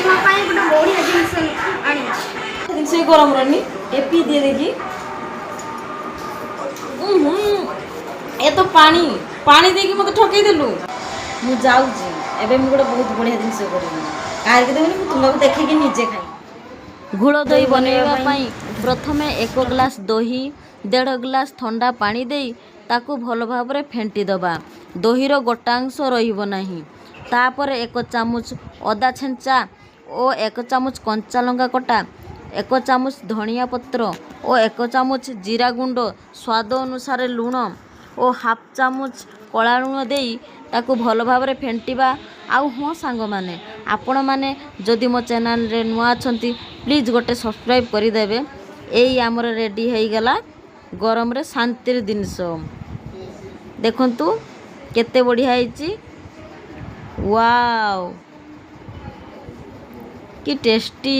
ତୁମ ପାଇଁ ଗୋଟେ ବଢ଼ିଆ ଜିନିଷ ଆଣିଛି। ଜିନିଷ ବି ଗରମ ରନି, ଏ ପିଇ ଦିଏ ଦେଖି। ହୁଁ, ଏ ତ ପାଣି ପାଣି ଦେଇକି ମୋତେ ଠକେଇ ଦେଲୁ। ମୁଁ ଯାଉଛି ଏବେ, ମୁଁ ଗୋଟେ ବହୁତ ବଢ଼ିଆ ଜିନିଷ କରିବି। କାହାରିକି ଦେବିନି, ମୁଁ ତୁମକୁ ଦେଖିକି ନିଜେ ଖାଇବି। ଘୋଳ ଦହି ବନେଇବା ପାଇଁ ପ୍ରଥମେ 1 ଗ୍ଲାସ୍ ଦହି, 1.5 ଗ୍ଲାସ୍ ଥଣ୍ଡା ପାଣି ଦେଇ ତାକୁ ଭଲ ଭାବରେ ଫେଣ୍ଟି ଦେବା। ଦହିର ଗୋଟାଂଶ ରହିବ ନାହିଁ। ତାପରେ 1 ଚାମଚ ଅଦା ଛେଞ୍ଚା ଓ 1 ଚାମଚ କଞ୍ଚା ଲଙ୍କା କଟା, 1 ଚାମଚ ଧନିଆ ପତ୍ର ଓ 1 ଚାମଚ ଜିରା ଗୁଣ୍ଡ, ସ୍ୱାଦ ଅନୁସାରେ ଲୁଣ ଓ ହାଫ୍ ଚାମଚ କଳା ଲୁଣ ଦେଇ ତାକୁ ଭଲ ଭାବରେ ଫେଣ୍ଟିବା। ଆଉ ହଁ ସାଙ୍ଗମାନେ, ଆପଣମାନେ ଯଦି ମୋ ଚ୍ୟାନେଲରେ ନୂଆ ଅଛନ୍ତି, ପ୍ଲିଜ୍ ଗୋଟେ ସବସ୍କ୍ରାଇବ୍ କରିଦେବେ। ଏଇ ଆମର ରେଡ଼ି ହେଇଗଲା ଗରମରେ ଶାନ୍ତିର ଜିନିଷ। ଦେଖନ୍ତୁ କେତେ ବଢ଼ିଆ ହେଇଛି। ୱାଓ, କି ଟେଷ୍ଟି!